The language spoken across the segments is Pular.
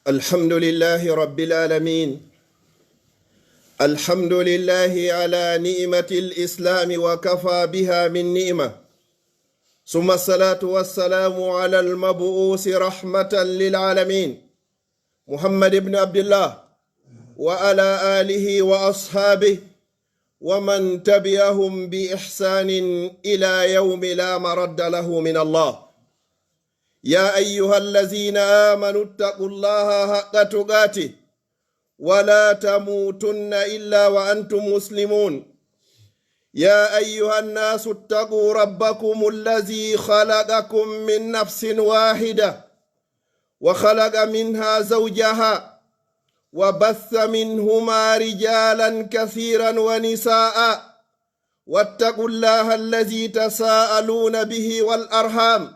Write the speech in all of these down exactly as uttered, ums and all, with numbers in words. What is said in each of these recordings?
الحمد لله رب العالمين. الحمد لله على نعمة الإسلام وكفى بها من نعمة. ثم الصلاة والسلام على المبعوث رحمة للعالمين محمد بن عبد الله وعلى آله وأصحابه ومن تبعهم بإحسان إلى يوم لا مرد له من الله. يا أيها الذين آمنوا اتقوا الله حق تقاته ولا تموتن إلا وأنتم مسلمون. يا أيها الناس اتقوا ربكم الذي خلقكم من نفس واحدة وخلق منها زوجها وبث منهما رجالا كثيرا ونساء واتقوا الله الذي تساءلون به والأرحام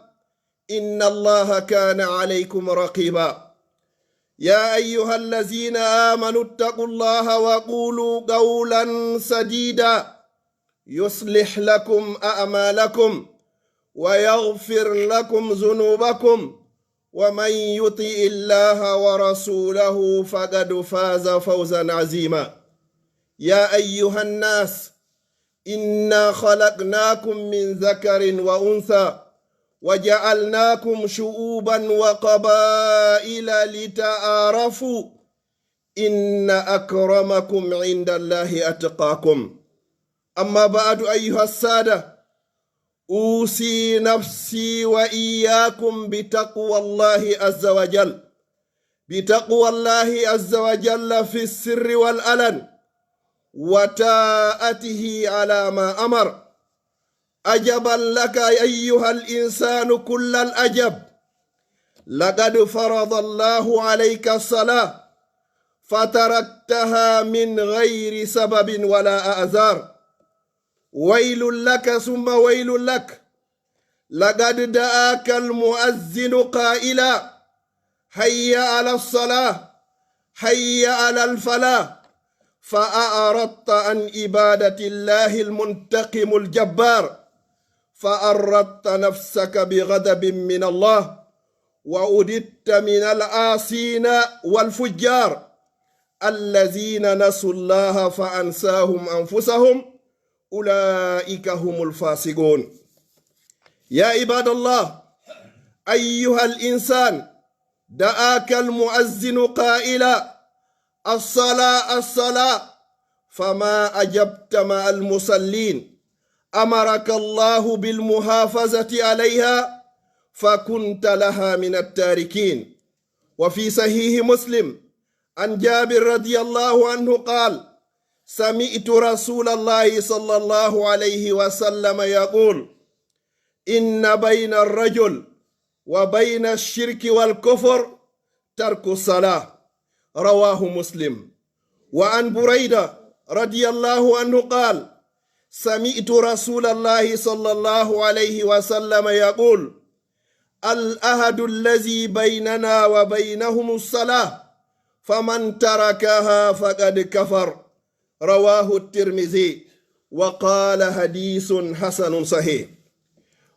إن الله كان عليكم رقيبا. يا أيها الذين آمنوا اتقوا الله وقولوا قولا سديدا يصلح لكم أعمالكم ويغفر لكم ذنوبكم ومن يطع الله ورسوله فقد فاز فوزا عظيما. يا أيها الناس إنا خلقناكم من ذكر وأنثى وجعلناكم شعوبا وقبائل لتعارفوا إن أكرمكم عند الله أتقاكم. أما بعد أيها السادة، أوصي نفسي وإياكم بتقوى الله عز وجل، بتقوى الله عز وجل في السر والعلن، وطاعته على ما أمر. عجبا لك أيها الإنسان كل العجب، لقد فرض الله عليك الصلاة فتركتها من غير سبب ولا أعذار، ويل لك ثم ويل لك، لقد دعاك المؤذن قائلا: حي على الصلاة، حي على الفلاح، فأعرضت عن عبادة الله المنتقم الجبار، فأردت نفسك بغضب من الله، وأددت من العاصين والفجار، الذين نسوا الله فأنساهم أنفسهم، أولئك هم الفاسقون. يا عباد الله، أيها الإنسان، دعاك المؤذن قائلا: الصلاة، الصلاة، فما أجبت مع المصلين، أمرك الله بالمحافظة عليها فكنت لها من التاركين. وفي صحيح مسلم عن جابر رضي الله عنه قال: سمعت رسول الله صلى الله عليه وسلم يقول: إن بين الرجل وبين الشرك والكفر ترك الصلاة. رواه مسلم. وعن بريدة رضي الله عنه قال: سمعت رسول الله صلى الله عليه وسلم يقول: العهد الذي بيننا وبينهم الصلاة، فمن تركها فقد كفر. رواه الترمذي وقال: حديث حسن صحيح.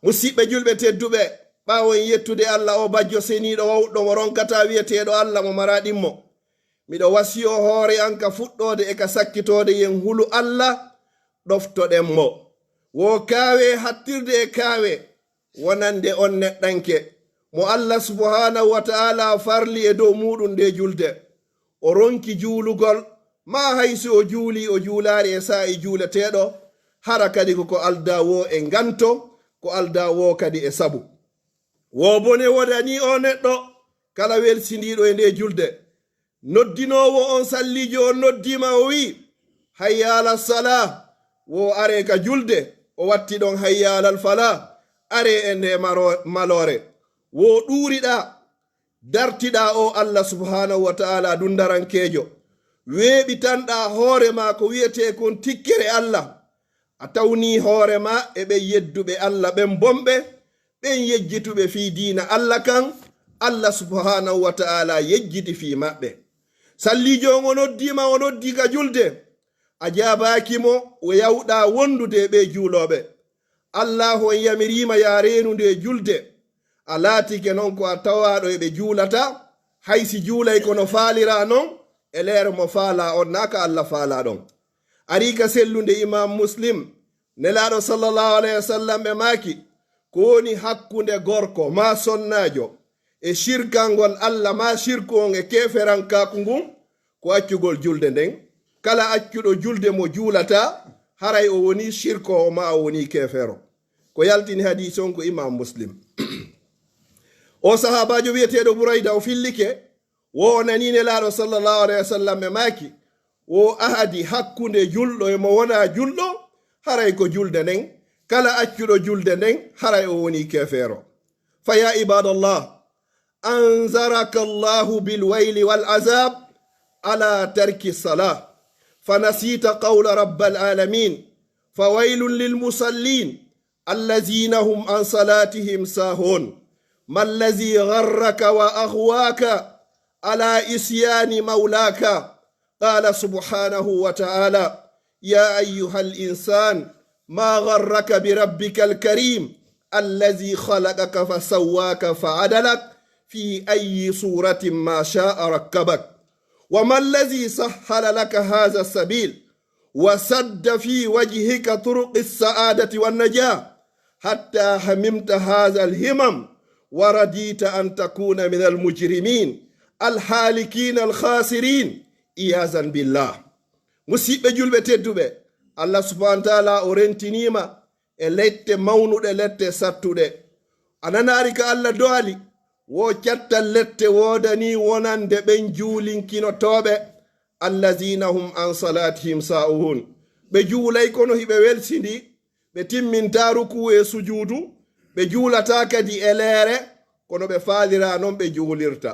Musiɓɓe julɓe tedduɓe, ɓaawo en yettude Alla, o bajjo seniiɗo wawɗo mo ronkataa, wi'eteeɗo Alla mo maraa ɗimmo, miɗo wasiyoo hoore an ka fuɗɗoode e ka sakkitoode, yen hulu Alla, ɗoftoɗen mo. Wo kaawe hattirde e kaawe wonande on neɗɗanke mo Alla subhaanahu wa ta'aalaa farli e dow muuɗum nde julde. O ronki juulugol, maa hay si o juulii o juulaali e saa'i juuleteeɗo, hara kadi ko ko aldaa woo e nganto, ko aldaa woo kadi e sabu. Wo bone wodanii oo neɗɗo kala welsindiiɗo e nde julde. Noddinoowo on salliijo on noddii ma, o wi'i: "Hayya alal salaa", wo aree ka julde, o watti ɗon: "Hayya alal falaa", aree e nde maro-, maloore. Wo ɗuuriɗaa, dartiɗaa oo Alla subhaanahu wa ta'aalaa dundarankeejo. Weeɓitanɗaa hoore maa ko wi'etee kon tikkere Alla. A tawnii hoore maa e ɓen yedduɓe Alla ɓen bonɓe, ɓen yejjituɓe fii diina Alla kan, Alla subhaanahu wa ta'aalaa yejjiti fii maɓɓe. Salliijo on o noddii ma, o noddii ka julde. A jaabaaki mo, o yawɗaa wondude e ɓee juulooɓe. Allaahu on yamirii ma yo a reenu ndee julde. A laatike non ko a tawaaɗo e ɓe juulataa, Hay si juulay ko no faaliraa non, e leere mo faalaa on, naa ka Alla faalaa ɗon. Arii ka sellunde Imaam Muslim, Nelaaɗo sallallahu alayhi wa sallam ɓe maaki, ko woni hakkunde gorko maa sonnaajo e shirkangol Alla maa shirku on e keeferankaaku ngun, ko accugol julde nden. Kala accuɗo julde mo juulataa, haray o wonii shirkoowo maa o wonii keefeero. Ko yaltini hadiis on ko Imaam Muslim. O sahaabaajo wi'eteeɗo Burayda, o fillike, wo o nanii Nelaaɗo sallallahu alayhi wa sallam e maaki, wo ahadi hakkunde julɗo e mo wonaa julɗo, haray ko julde nden. Kala accuɗo julde nden, haray o wonii keefeero. Fa yaa ibaadallah, أنذرك الله بالويل والعذاب على ترك الصلاة، فنسيت قول رب العالمين، فويل للمصلين الذين هم عن صلاتهم ساهون. ما الذي غرك وأغواك على عصيان مولاك؟ قال سبحانه وتعالى: يا أيها الإنسان ما غرك بربك الكريم الذي خلقك فسواك فعدلك في أي صورة ما شاء ركبك. وما الذي سهل لك هذا السبيل وسد في وجهك طرق السعادة والنجاة حتى هممت هذا الهمم ورضيت أن تكون من المجرمين الهالكين الخاسرين، عياذا بالله. Musiɓɓe julɓe tedduɓe, Allah subhanahu wa ta'ala o rentiniima e lette mawnuɗe, lette sattuɗe. A nanaari ka Allah do'ali, wo cattal lette woodanii wonande ɓen juulinkinotooɓe, allazina hum an salatihim sa'uhun. Ɓe juulay kono hiɓe welsindii, ɓe timmintaa rukuu e sujuudu, ɓe juulataa kadi e leere, kono ɓe faaliraa non ɓe juulirta.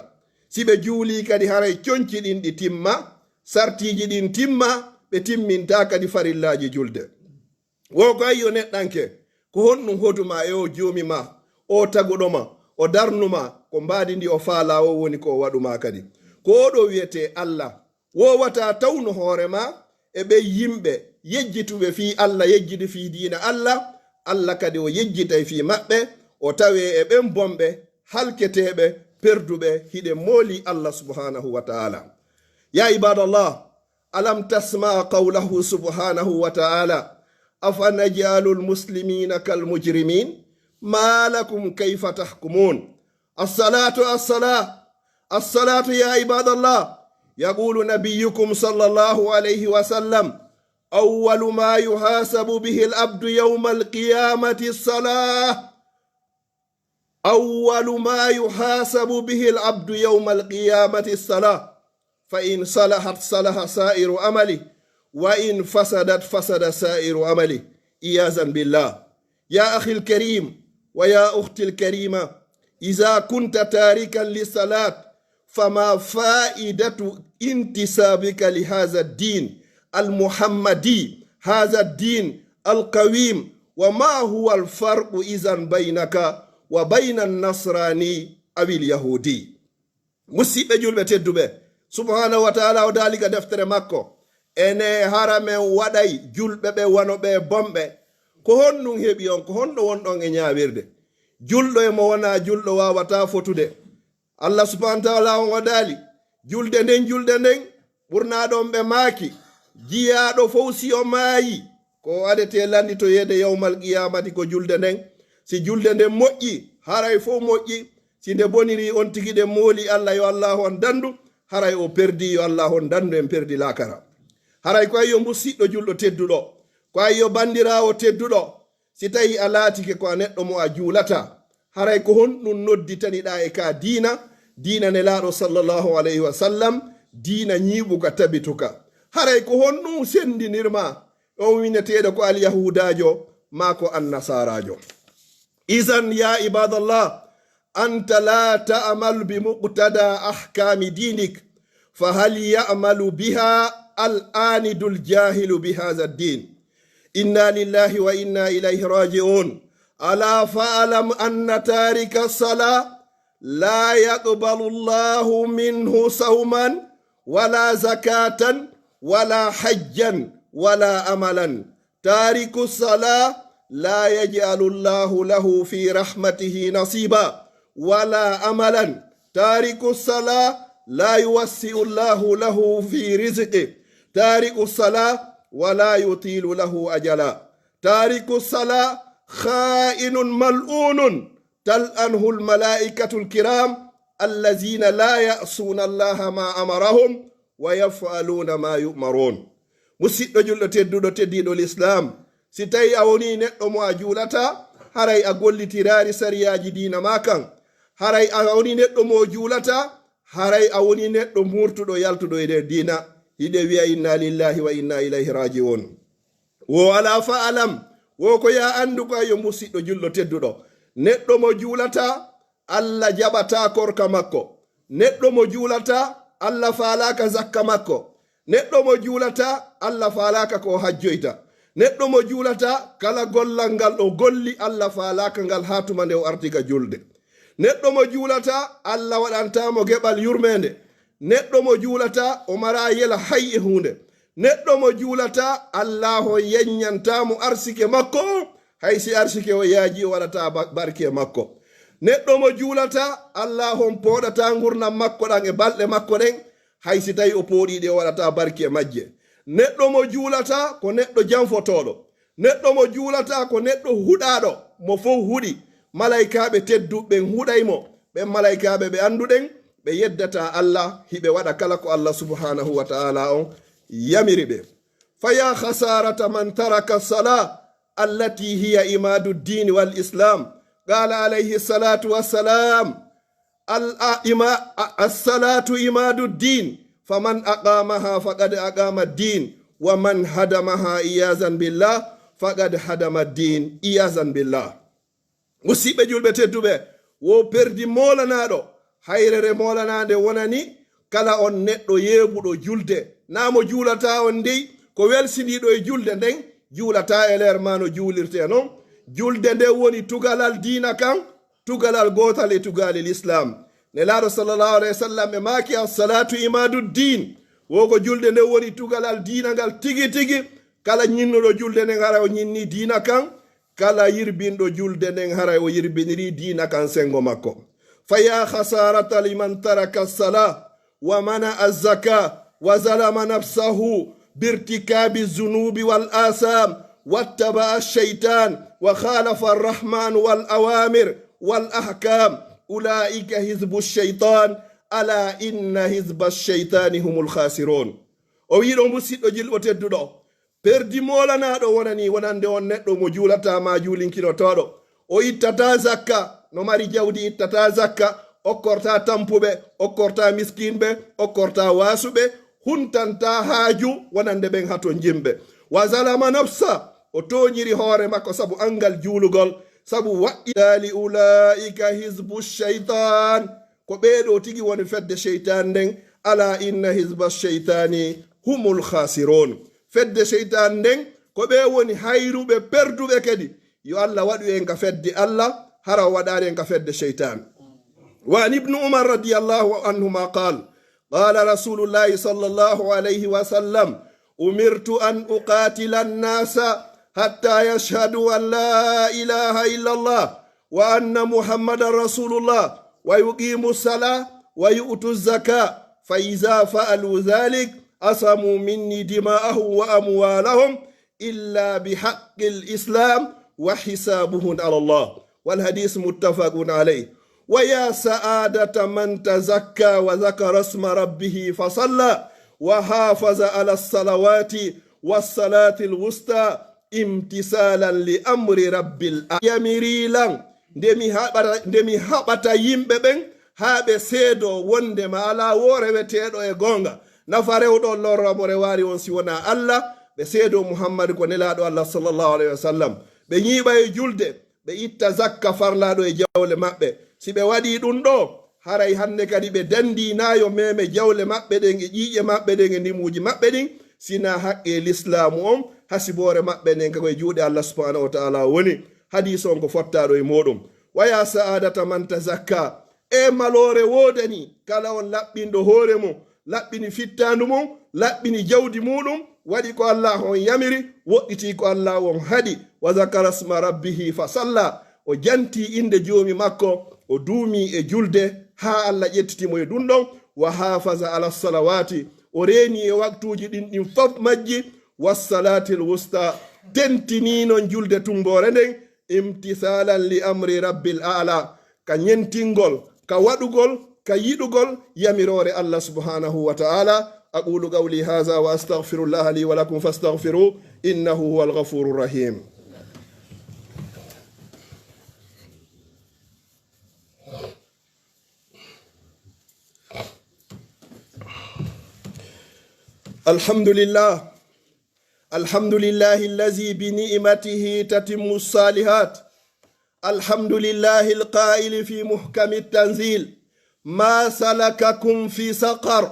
Si ɓe juulii kadi haray conci ɗin ɗi timma, sartiiji ɗin timma, ɓe timmintaa kadi farillaaji julde. Wo ko ayyo neɗɗanke, ko honɗun hodu maa e o joomi maa, o taguɗo maa, o darnu maa, ko mbaadi ndi o faalaa o woni ko o waɗu maa kadi. Ko o ɗoo wi'etee Allah, wo wata tawnu hoore maa e ɓen yimɓe yejjituɓe fii Allah, yejjiti fii diina Allah, Allah kadi o yejjitay fii maɓɓe, o tawee e ɓen bonɓe, halketeeɓe, perduɓe, hiɗen moolii Allah subhanahu wa ta'ala. Ya ibadallah, ألم تسمع قوله سبحانه وتعالى: أفنجعل المسلمين كالمجرمين؟ ما لكم كيف تحكمون؟ الصلاة، الصلاة، الصلاة يا عباد الله. يقول نبيكم صلى الله عليه وسلم: أول ما يحاسب به العبد يوم القيامة الصلاة. أول ما يحاسب به العبد يوم القيامة الصلاة، فإن صلحت صلح سائر عمله، وإن فسدت فسد سائر عمله، عياذا بالله. يا أخي الكريم ويا أختي الكريمة، إذا كنت تاركا للصلاة فما فائدة انتسابك لهذا الدين المحمدي، هذا الدين القويم؟ وما هو الفرق إذن بينك وبين النصراني أو اليهودي؟ Musiɓɓe julɓe tedduɓe, subhanahu wa ta'ala o daali ka deftere makko, ene hara men waɗay julɓe ɓe wano ɓe bonɓe. Ko honɗun heɓi on? Ko honɗo wonɗon e ñaawirde? Julɗo e mo wonaa julɗo waawataa fotude. Allah subhanahu wa ta'ala on o daali, julde nden, julde nden, ɓurnaaɗo on ɓe maaki, jiyaaɗo fow si o maayi, ko o adetee landitoyeede yawmal qiyaamati ko julde nden. Si julde nden moƴƴi, haray fow moƴƴi. Si nde boniri, on tigi ɗen mooli Allah, yo Allah on dandu, haray o perdi, yo Allah on dandu, en perdi laakara. Haray ko ayyo musiɗɗo julɗo tedduɗo, ko ayyo bandiraawo tedduɗo, si tawii a laatike ko a neɗɗo mo a juulataa, haray ko honɗun nodditaniɗaa e ka diina, diina Nelaaɗo sallallahu alayhi wa sallam, diina ñiiɓuka tabituka? Haray ko honɗun senndinirmaa e on wi'eteeɗo ko alyahuudaajo maa ko annasaaraajo? Izan, ya ibadallah, أنت لا تعمل بمقتضى أحكام دينك، فهل يعمل بها العاند الجاهل بهذا الدين؟ إنا لله وإنا إليه راجعون. ألا فاعلم أن تارك الصلاة لا يقبل الله منه صوما ولا زكاة ولا حجا ولا عملا. تارك الصلاة لا يجعل الله له في رحمته نصيبا ولا أملا. تارك الصلاة لا يوسع الله له في رزقه، تارك الصلاة ولا يطيل له أجلا، تارك الصلاة خائن ملعون، تلعنه الملائكة الكرام الذين لا يعصون الله ما أمرهم ويفعلون ما يؤمرون. Musiɗɗo julɗo tedduɗo, teddiiɗo Lislaam, si tawii a wonii neɗɗo mo a juulataa, haray a gollitiraali sariyaaji diina maa kan. Haray a wonii neɗɗo mo juulataa, haray a wonii neɗɗo murtuɗo, yaltuɗo e nder diina. Hiɗe wi'a, "Inna lillahi wa inna ilayhi raaji'uun." Wo alaa fa'alam, wo ko yaa anndu ko, yo musiɗɗo julɗo tedduɗo. Neɗɗo mo juulataa, Alla jaɓataa korka makko. Neɗɗo mo juulataa, Alla faalaaka zakka makko. Neɗɗo mo juulataa, Alla faalaaka ko o hajjoyta. Neɗɗo mo juulataa, kala gollal ngal o golli, Alla faalaaka ngal haa tuma nde o arti ka julde. Neɗɗo mo juulataa, Alla waɗantaa mo geɓal yurmeende. Neɗɗo mo juulataa, o maraa yela hay e huunde. Neɗɗo mo juulataa, Allaahu on yeññantaa mo arsike makko on, hay si arsike o yaajii, o waɗataa ba-, barki e makko. Neɗɗo mo juulataa, Allaahu on pooɗataa ngurndan makko ɗan e balɗe makko ɗen, hay si tawii o pooɗii ɗe, o waɗataa barki e majje. Neɗɗo mo juulataa, ko neɗɗo janfotooɗo. Neɗɗo mo juulataa ko neɗɗo huɗaaɗo, mo fow huɗi. Malaykaaɓe tedduɓe ɓen huɗay mo. Ɓen malaykaaɓe ɓe annduɗen, ɓe yeddataa Alla, hiɓe waɗa kala ko Alla subhaanahu wa ta'aalaa on yamiri ɓe. فيا خسارة من ترك الصلاة التي هي عماد الدين والإسلام. قال عليه الصلاة والسلام، الإما-، الصلاة عماد الدين، فمن أقامها فقد أقام الدين، ومن هدمها عياذا بالله فقد هدم الدين، عياذا بالله. Musiɓɓe julɓe tedduɓe, wo perdi moolanaaɗo, hayrere moolanaande wonani kala on neɗɗo yeeɓuɗo julde, naa mo juulataa on dey, ko welsindiiɗo e julde nden, juulataa e leer maa no juulirtee non. Julde nden woni tugalal diina kan, tugalal gootal e tugaali Lislaam. Nelaaɗo sallallahu alayhi wa sallam e maaki, "As-salaatu imaadu diin." Wo ko julde nden woni tugalal diina ngal tigi tigi. Kala ñinnuɗo julde nden, hara o ñinnii diina kan. Kala yirbinɗo julde nden, haray o yirbinirii diina kan senngo makko. فيا خسارة لمن ترك الصلاة ومنع الزكاة وظلم نفسه بارتكاب الذنوب والآثام واتبع الشيطان وخالف الرحمن والأوامر والأحكام. أولئك حزب الشيطان. ألا إن حزب الشيطان هم الخاسرون. O wi'i ɗon, musiɗɗo julɗo tedduɗo, perdi moolanaaɗo wonanii wonande on neɗɗo mo juulataa maa juulinkinotooɗo. O ittataa zakka, no mari jawdi ittataa zakka, okkortaa tampuɓe, okkortaa miskinɓe, okkortaa waasuɓe, huntantaa haaju wonande ɓen hatonjinɓe. Wa zalama nafsa, o tooñiri hoore makko sabu anngal juulugol, sabu waɗɗi daali, ulaa'ika hizbu shaytaan. Ko ɓee ɗoo tigi woni fedde seytaane nden, alaa inna hizba sheytaani humul khaasiruun. Fedde seytaane nden, ko ɓee woni hayruɓe, perduɓe kadi. Yo Alla waɗu en ka fedde Alla, hara o waɗaali en ka fedde seytaane. Wa an Ibnu Umar radiyallahu anhuma qaal, qaala Rasuulullaahi sallallaahu alayhi wa sallam, umirtu an uqaatila annaasa hattaa yashhaduu an laa ilaaha illa Allaah وأن محمدا رسول الله ويقيموا الصلاة ويؤتوا الزكاة فإذا فعلوا ذلك عصموا مني دماءهم وأموالهم إلا بحق الإسلام وحسابهم على الله. والحديث متفق عليه. ويا سعادة من تزكى وذكر اسم ربه فصلى وحافظ على الصلوات والصلاة الوسطى امتثالا لأمر رب العالمين. Yamirii lan, nde mi haɓata, nde mi haɓata yimɓe ɓen, haa ɓe seedoo wonndema alaa woo reweteeɗo e goonga, nafa rewɗo on, lorra mo rewaali on si wonaa Alla, ɓe seedoo Muhammadu ko nelaaɗo Alla sallallaahu alayhi wa sallam, ɓe ñiiɓa e julde, ɓe itta zakka farlaaɗo e jawle maɓɓe. Si ɓe waɗii ɗun ɗoo, haray hannde kadi ɓe danndii naa yo meeme jawle maɓɓe ɗen e ƴiiƴe maɓɓe ɗen e ndimuuji maɓɓe ɗin, si naa haqqee lislaamu on, hasiboore maɓɓe nden ka ko e juuɗe Alla subhaanahu wa ta'aalaa woni. Hadiis on ko fottaaɗo e muuɗum. Wa yaa sa'aadata man tazakkaa. E maloore woodanii kala on laɓɓinɗo hoore mun, laɓɓini fittaandu mun, laɓɓini jawdi muuɗum, waɗi ko Allaahu on yamiri, woɗɗitii ko Allaahu on haɗi. Wa zakara sma rabbihi fa salla, o jantii innde Joomi makko, o duumii e julde, haa Alla ƴettiti mo e ɗun ɗon. Wa hafaza ala salawaati, o reeni e waktuuji ɗin ɗin fof majji. Wassalaatil wusta, tentinii non julde tummboore nden, imtisaalan li amri rabbil a'la, ka ñentingol, ka waɗugol, ka yiɗugol yamiroore Allah subhanahu wa ta'ala. Aqulu qawli haza wa astaghfirullaha li wa lakum fastaghfiru, innahu huwal ghafurur rahim. الحمد لله. الحمد لله الذي بنعمته تتم الصالحات. الحمد لله القائل في محكم التنزيل: ما سلككم في سقر؟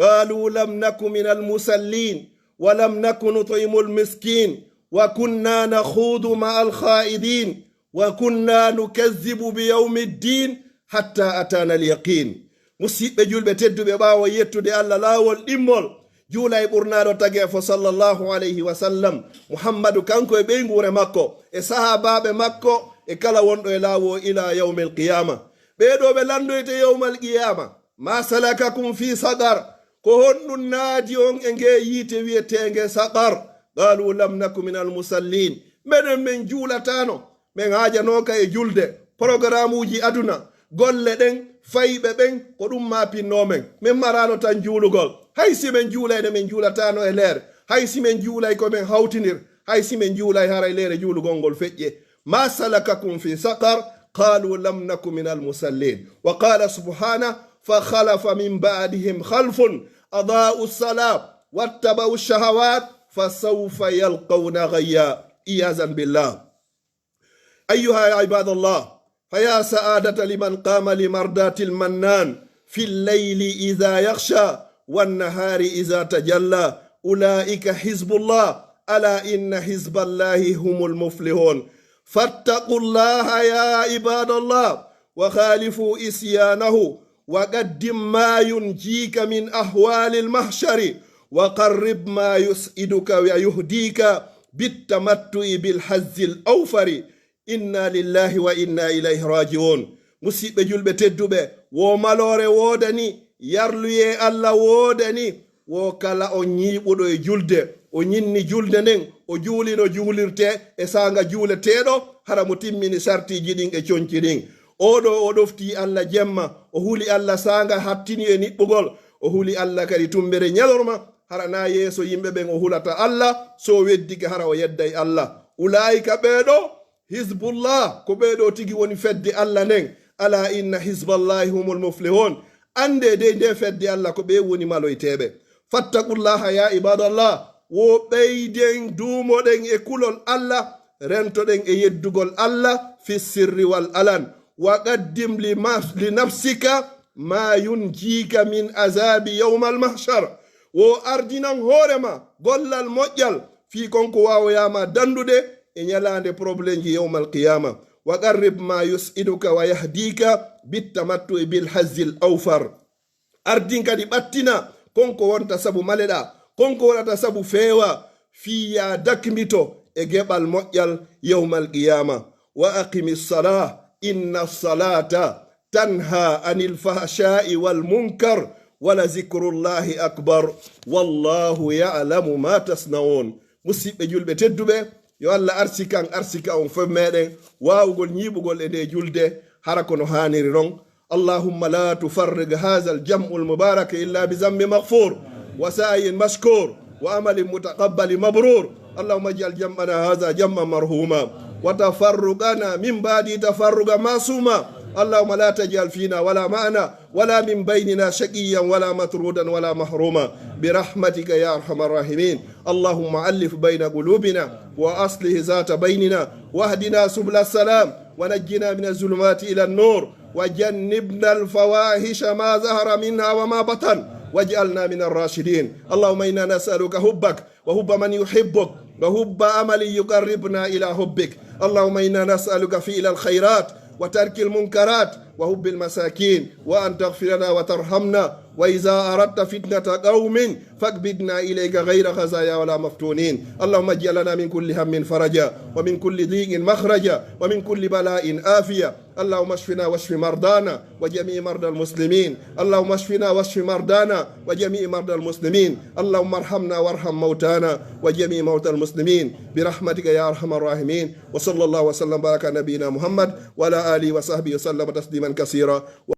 قالوا: لم نك من المصلين، ولم نك نطعم المسكين، وكنا نخوض مع الخائضين، وكنا نكذب بيوم الدين حتى أتانا اليقين. Musiɓɓe julɓe tedduɓe, ɓaawo yettude Allah laawol ɗimmol, juula e ɓurnaaɗo tageefo sallallahu alayhi wa sallam, Muhammadu, kanko e ɓeynguure makko, e sahaabaaɓe makko, e kala wonɗo e laawol ila yawmil qiyaama. Ɓee ɗoo ɓe lanndoyte yawmal qiyaama. ما سلككم في سقر؟ Ko honɗun naadi on e ngee yiite wi'eteenge Saqar? قالوا: لم نك من المصلين. Menen men juulataano, men haajanooka e julde, porogaramuuji aduna, golle ɗen, fayɓe ɓen, ko ɗun maapinnoo men. Men maraano tan juulugol. Hay si men juulay ne, men juulataano e leere. Hay si men juulay, ko men hawtinir. Hay si men juulay, haray leere juulugol ngol feƴƴe. ما سلككم في سقر؟ قالوا: لم نك من المصلين. وقال سبحانه: فخلف من بعدهم خلف أضاعوا الصلاة واتبعوا الشهوات فسوف يلقون غيا. عياذا بالله. أيها يا عباد الله، فيا سعادة لمن قام لمرضاة المنان في الليل إذا يغشى والنهار إذا تجلى. أولئك حزب الله، ألا إن حزب الله هم المفلحون. فاتقوا الله يا عباد الله، وخالفوا عصيانه، وقدم ما ينجيك من أهوال المحشر، وقرب ما يسعدك ويهديك بالتمتع بالحظ الأوفر. إنا لله وإنا إليه راجعون. Musiɓɓe julɓe tedduɓe, wo maloore woodani, yarluyee Alla woodani, wo kala on ñiiɓuɗo e julde, o ñinni julde nden, o juuli no juulirtee e saanga juuleteeɗo, hara mo timmini sartiiji ɗin e conci ɗin. Oo ɗoo o ɗoftii Alla jemma, o huli Alla saanga hattini e niɓɓugol, o huli Alla kadi tumbere ñalorma, hara naa yeeso yimɓe ɓen o hulata Alla, so o weddike hara o yedday Alla. Ulaa'ika ɓee ɗoo, Hizbullah, ko ɓee ɗoo tigi woni fedde Alla nden. Alaa inna hizballahi humul muflihun. Anndee dey, ndee fedde Alla, ko ɓee woni maloyteeɓe. Fattaqullaha ya ibadallah. Wo ɓeyden, duumoɗen e kulol Alla, rentoɗen e yeddugol Alla fi sirri wal alan. Wa qaddim li ma-, li nafsika ma yunjika min azabi yawmal mahshar. Wo ardinan hoore ma gollal moƴƴal, fii kon ko waawoyaa ma dandude e ñalaande problemji yawmal qiyaama. Wa qarrib ma yus'iduka wa yahdika bittamattu'i bil hazzil awfar. Ardin kadi ɓattina kon ko wonta sabu maleɗaa, kon ko wonata sabu feewa, fii yaa dakmito e geɓal moƴƴal yawmal qiyaama. Wa aqimi salah, inna salata tanha anil fahsha'i wal munkar, wa la zikrullahi akbar, wallahu ya'lamu ma tasna'un. Musiɓɓe julɓe tedduɓe, yo Allah arsikan, arsika on fof meɗen waawugol ñiiɓugol e nde julde, hara kono haaniri non. اللهم لا تفرق هذا الجمع المبارك إلا بذنب مغفور وسعي مشكور وعمل متقبل مبرور. اللهم اجعل جمعنا هذا جمعا مرحوما وتفرقنا من بعده تفرقا معصوما. اللهم لا تجعل فينا ولا معنا ولا من بيننا شقيا ولا مطرودا ولا محروما برحمتك يا أرحم الراحمين. اللهم ألف بين قلوبنا وأصلح ذات بيننا واهدنا سبل السلام ونجنا من الظلمات إلى النور وجنبنا الفواحش ما ظهر منها وما بطن واجعلنا من الراشدين. اللهم إنا نسألك حبك وحب من يحبك وحب عمل يقربنا إلى حبك. اللهم إنا نسألك فعل الخيرات وترك المنكرات وحب المساكين وأن تغفر لنا وترحمنا وإذا أردت فتنة قوم فاقبضنا إليك غير خزايا ولا مفتونين. اللهم اجعل لنا من كل هم فرجا ومن كل ضيق مخرجا ومن كل بلاء عافية. اللهم اشفنا واشف مرضانا وجميع مرضى المسلمين. اللهم اشفنا واشف مرضانا وجميع مرضى المسلمين. اللهم ارحمنا وارحم موتانا وجميع موتى المسلمين برحمتك يا أرحم الراحمين. وصلى الله وسلم وبارك على نبينا محمد وعلى آله وصحبه وسلم تسليما كثيرا.